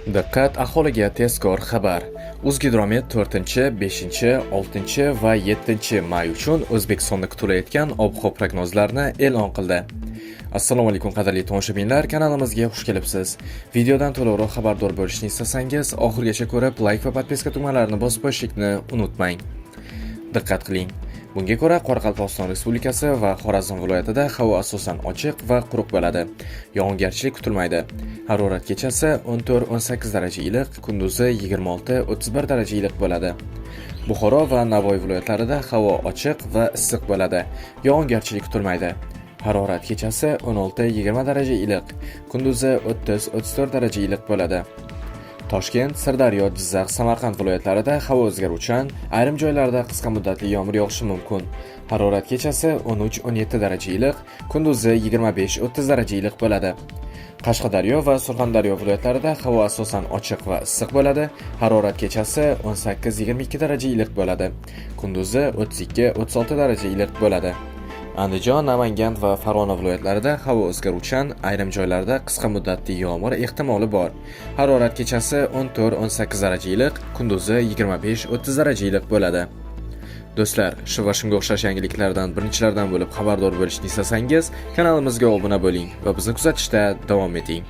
Diqqat aholiga, tezkor xabar! O'zgidromet 4, 5, 6 va 7 may uchun O'zbekistonda kutilayotgan ob-havo prognozlarini e'lon qildi. Assalomu alaykum, qadrli tomoshabinlar, kanalimizga xush kelibsiz. Videodan to'liqroq xabardor bo'lishni istasangiz, oxirigacha ko'rib, like va подписка tugmalarini bosib qo'yishlikni unutmang. Diqqat qiling. Bunga ko'ra, Qoraqalpog'iston Respublikasi va Xorazm viloyatida havo asosan ochiq va quruq bo'ladi. Yog'ingarchilik kutilmaydi. Harorat kechasi 14-18 daraja iliq, kunduzi 26-31 daraja iliq bo'ladi. Buxoro va Navoiy viloyatlarida havo ochiq va issiq bo'ladi. Yog'ingarchilik kutilmaydi. Harorat kechasi 16-20 daraja iliq, kunduzi 30-34 daraja iliq bo'ladi. Toshkent, Sirdaryo, Jizzax, Samarqand viloyatlarida havo o'zgaruvchan, ayrim joylarda qisqa muddatli yomg'ir yog'ishi mumkin. Harorat kechasi 13-17 daraja iliq, kunduzi 25-30 daraja iliq bo'ladi. Qashqadaryo va Surxondaryo viloyatlarida havo asosan ochiq va issiq bo'ladi. Harorat kechasi 18-22 daraja iliq bo'ladi. Kunduzi 32-36 daraja iliq bo'ladi. Andijon, Namangan va Farg'ona viloyatlarida havo o'zgaruvchan, ayrim joylarda qisqa muddatli yomg'ir ehtimoli bor. Harorat kechasi 14-18 daraja iliq, kunduzi 25-30 daraja iliq bo'ladi. Do'stlar, shu va shunga o'xshash yangiliklardan birinchilardan bo'lib xabardor bo'lishni istasangiz, kanalimizga obuna bo'ling va bizni kuzatishda davom eting.